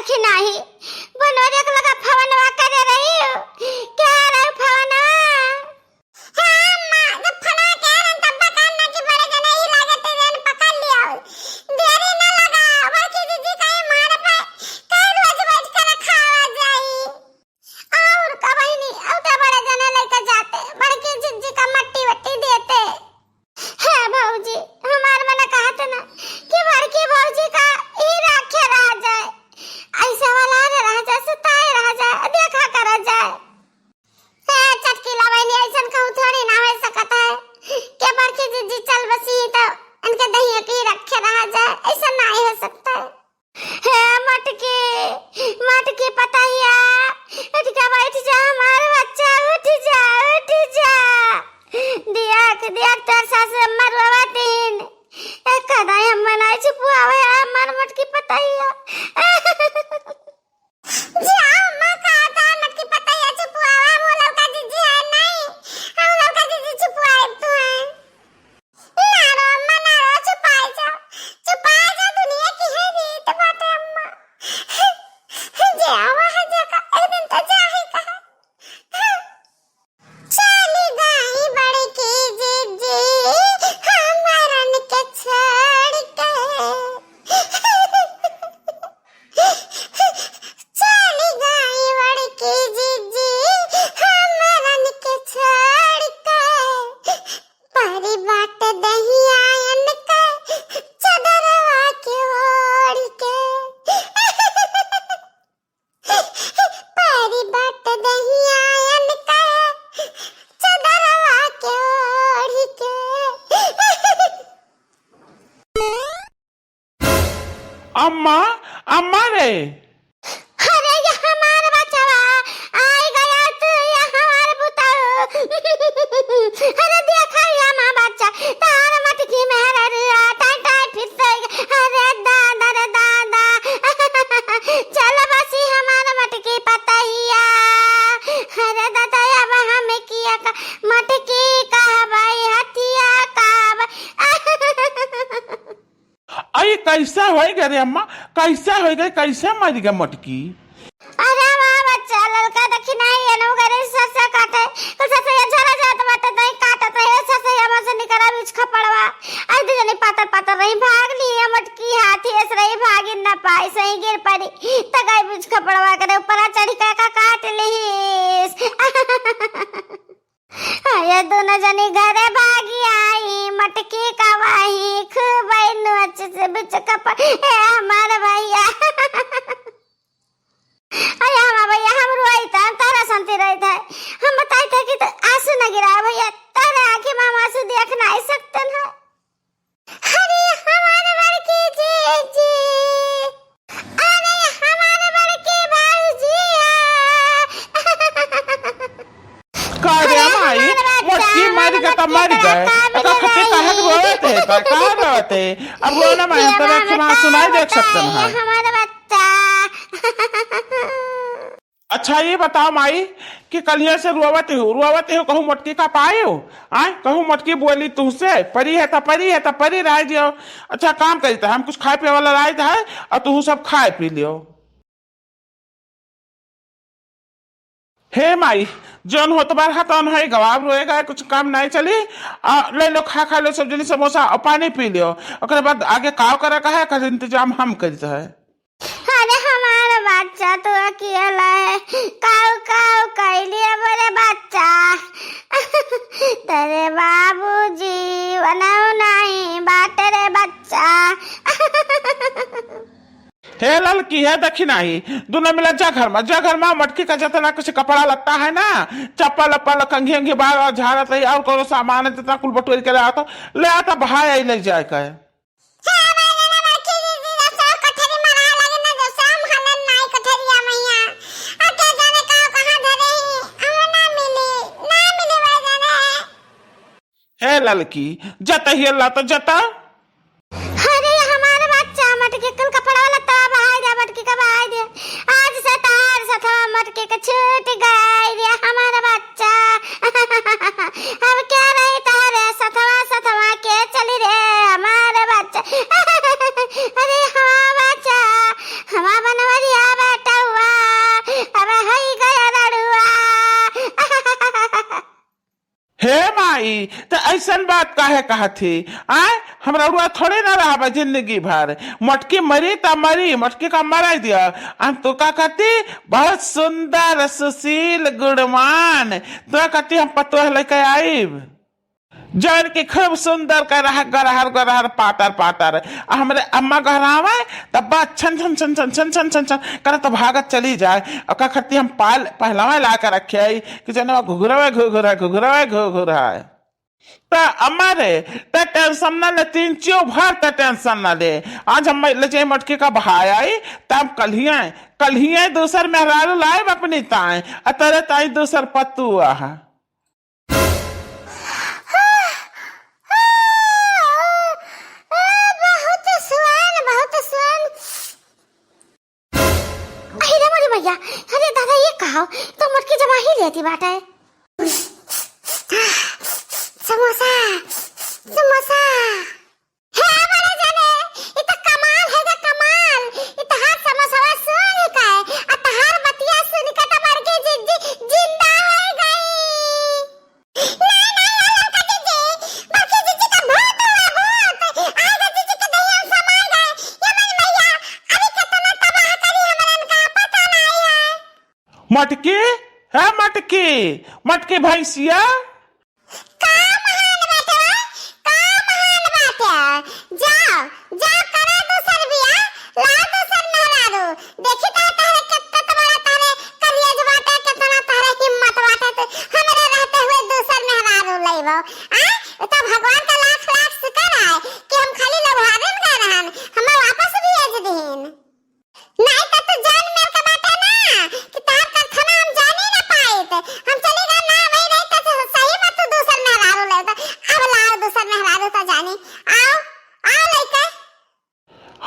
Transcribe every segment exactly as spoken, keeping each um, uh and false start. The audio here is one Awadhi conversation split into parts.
कि नाही? बनोरिया के लगा फवनवा करे रही हो। क्या रही फवनवा? हाँ अम्मा, जब फना के रहन तब बकान ना कि बड़े जने ही लागे ते जन पकड़ लिया हो। देरी ना लगा, बड़की जीजी कहीं मार पे, कहीं रोज रोज कर खावा जाई। और का बहिनी, और का बड़े जने लेके जाते, बड़की जीजी का मट्टी वट्टी देते। हे भौजी, हमार मन कहत ना कि बड़की भौजी का ही राखे रह जाए। ऐसे वाला रे रह जाए, सुताए रह जाए, देखा करा जाए। हे चटकीला बहिनी, ऐसन कहूँ थोड़ी ना हो सकत है कि बड़की जीजी चल बसी तो इनके दहिया की रखे रह जाए, ऐसा ना हो सकता है। हे मटकी, मटकी पतहिया, उठ के बैठ जा हमार बच्चा, उठ जा, उठ जा। दिया के दिया तोर सास अम्मा रोवत हीन। एक कदा हम मनाई छुपुआवे हमार मटकी पतहिया। जी हाँ अम्मा, कहा था मटकी पतहिया छुपुआवा, हम ललका जीजी है नहीं, हम ललका जीजी छुपुआए तू है। ना रो अम्मा, ना रो, छुपाई जा, छुपाई जा, दुनिया की है रीत बाटे अम्मा। जे आवा है जाका, एक दिन तो जाही कहा। चली गई बड़की जीजी, हमरन के छोड़ के। चली गई बड़की जीजी, हमरन के छोड़ के। परी बाट दहिया अनका, चदरवा के ओढ़ के। परी बाट दहिया अनका, चदरवा के ओढ़ के। अम्मा, अम्मा रे। अरे ये हमार बचवा, आई गया तू ये हमार बुताऊ। अरे देखा ये हमार बच्चा, तार मटकी में हरे रुआ, टाई टाई फिर से। अरे दादा रे दादा, चल बसी हमार मटकी पतहिया। अरे दादा अब हम किया का मटकी कहबाई, हथिया कहबाई। अरे कैसे होइ गए रे अम्मा, कैसे होइ गए, कैसे मरि गए मटकी? अरे वाह बच्चा, ललका देखी नाही, एनहु गरे ससे काटे, तो ससे ये झरा जात बाटे, तई काटत है, ससे ये मसे निकरा बीच खपड़वा। आई दू जनी पातर पातर रही, भाग ली ये मटकी, हाथी ऐस रही, भागी न पाई, सही गिर पड़ी, त गई बीच खपड़वा करे, ऊपरा चढ़ी का, का काट लीस। ये दोनों जनी घरे भागी आई, मटकी का वाही खूब नोच से बिच कप-, ए हमार भैया। अरे हमार भैया, हम रोई त हम तारा संती रही थे, हम बताई थे कि तो आंसू न गिरा भैया, तारे आँखी में हम आंसू देख नहीं सकते हैं। अरे हमार बड़की जीजी, अरे हमार बड़की भौजिया। का रे अरे माई, हमार बच्चा, मोटकी हमार मारी के त बच्चा मर का गए। का एकर खातिर मिले काहे के रही? रोवत है, का, काहे रोवत है? अब रो ना माई, ये तोरा हमार आँखी में आंसू नहीं देख सकते हैं। हमार बच्चा। अच्छा, ये बताओ माई कि कलिया से रोवत हो, रोवत हो, कहूँ मोटकी का पाए हो? आय, कहूँ मोटकी बोली तुहसे, परी है त परी है, त परी राय दियो। अच्छा, काम करी त हम कुछ खाए पिए वाला लाई है, और तुहू सब खाए पी लियो। हे माई, जौन होत बार है तौन है, गवाब रोएगा, कुछ काम नहीं चली। आ, ले लो, खा, खा लो सब जनी समोसा और पानी पी लियो। ओकरे बाद आगे काव करे का है, एकर इंतजाम हम करित है। अरे हमार बच्चा तू अकेला है, काऊ काऊ कैली अब रे बच्चा। तेरे बाबूजी बनऊ नहीं बाट रे बच्चा। हे ललकी, हे देखी नाही, दुनो मिला जा घर मा, जा घर मा, मटकी का जतना कुछ कपड़ा लत्ता है ना, चप्पल अप्पल, कंघी अंघी बार बार झाड़त रही, और कोनो सामान है जितना कुल बटोरी के ले आता, ले आता, भाई आई ले जाए का है। हे हमारे ना बड़की दीदी, जब से कठरी मरा लगे ना, जब से हम हलन नाई कठरिया मैया। आ के जाने कहाँ, कहाँ धरे ही, हमें ना मिली, ना मिली भाई जाने। हे ललकी, जता ही अल्लाह तो जता। अरे हमार बच्चा, मटकी कुल कपड़ा लत्ता बहाई दे, मटकी का बहाई दे। आज से तार सथवा मटकी के छूट गई रे हमार बच्चा। अब क्या रही तारे सथवा, सथवा के चली रे हमार बच्चा। अरे हमार बच्चा, हमार बनवरिया हे माई, त अइसन बात काहे कहत ही? आय, हम रउआ थोड़े ना रहबा जिंदगी भर। मोटकी मरी त मरी, मोटकी का मराई दिया। हम तो का कहती, बहुत सुंदर, सुशील, गुणवान, तो कहती हम पतोह लेके आइब। जौन की खूब सुंदर गरहर, गरहर, गरहर, पातर, पातर। आ हमरे अम्मा गहरावे, तब बा छन, छन, छन, छन करत भागत चली जाए। ओका खातिर हम पाल, पहलवा ला के रखे आई कि जौन बा घुघुरवे, घुघुरा, घुघुरवे, घुघुरा। त अम्मा रे, त tension ना ले, तीन चीव भर त tension ना ले। आज हम ले जाई मोटकी का भाई आई, तब कल्हिये, कल्हिये दूसर मेहरारू लाइब अपनी ताई, आ तोरे ताई दूसर पतोह। बहुत स्वान, बहुत स्वान। अरे रे मोरी मैया, अरे दादा, ये का हो? तो मोटकी जमा ही लेती बाटे। समोसा, समोसा। हे बड़े जाने, ई त कमाल है गा, कमाल। ई तहार समोसवा सुन के, आ तहार बतिया सुन के त बड़की जिज्जी जिंदा हो गई। नहीं, नहीं, ये लड़का जिज्जी, बड़की जिज्जी का भूत हुआ, भूत। आए गा जिज्जी के दहिया में समाए गए। ये मन मैया, अभी कितना तबाह करी हमरन का, पता नहीं है। मटकी, हे मटकी, मटकी भैंसिया। का महान बाटे, का महान बाटे? जाओ, जाओ, करा दूसर बियाह, लाओ दूसर मेहरारू। देखी तो तहरे कितना तुम्हारा, तहरे करेज बाटे, कितना तहरे हिम्मत बाटे, तो हमरे रहते हुए दूसर मेहरारू लइबो। आ? तो भगवान का लाख लाख शुक्र है कि हम खाली लौहारे में गए रहन, हमें वापस भेज दीन। नाहीं त तू जान मेर के बाटे ना कि तहार कारखाना हम जानी ना पाइत। हम चली गए ना, वही रही त सही में तू दूसर मेहरारू ले त। अब लाओ दूसर मेहरारू त जानी। आओ, आओ लइके।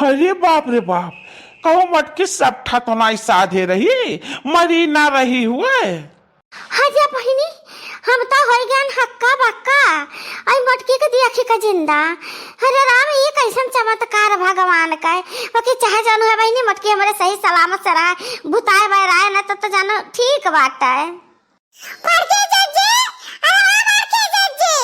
अरे बाप रे बाप, कहूँ मटकी सब ठा तो नाई साधे रही, मरी ना रही हुए। हरिया बहिनी, हम तो होई गयन हक्का बक्का। आई मोटकी के दिया खी का जिंदा। अरे राम, ये कैसन चमत्कार भगवान का है। बाकी चाहे जानो है बहिनी, मोटकी हमरे सही सलामत से रहे, भुताए बैराए ना तो, तो जानो ठीक बात है। बड़की जिज्जी, अरे बड़की जिज्जी।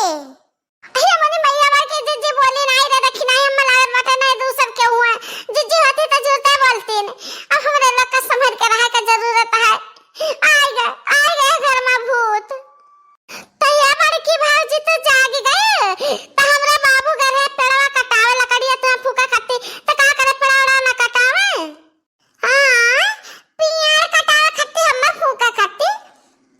अरे मनी मैया, बड़की जिज्जी बोली नाई रे, देखी नाई अम्मा लागत बाटे, नाई दूसर के हुए। जिज्जी होती तो झूठे बोलतीन। अब हमरे लोग का संभर के रहे का जरूरत है। आइ गए, आइ गए घर में भूत। त ये बड़की भौजी तो जाग गए, त हमरा बाबू गए रहे पेड़वा कटावे, लकड़िया तो फूका खत्ती, त का करे पेड़वा ना कटावे? हाँ, पियार कटावे खत्ती, हमर फूका खत्ती।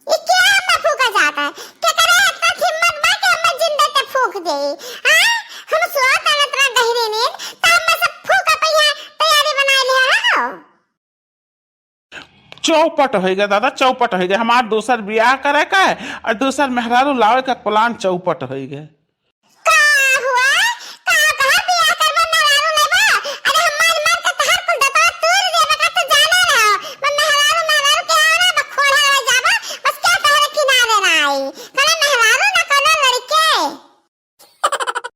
ये क्या हमर फूका जाता है? के करे इतना हिम्मत बा कि हमर जिंदा ते फूक दे? हाँ, हम सोत आनत ना गहरी नींद, त हमर सब फूका पहिया तैयारी बनाए लिया हो। चौपट होइ गए दादा, चौपट होइ गए। हमार दूसर बियाह करे का है और दूसर मेहरारू लावे का plan चौपट होइ गए।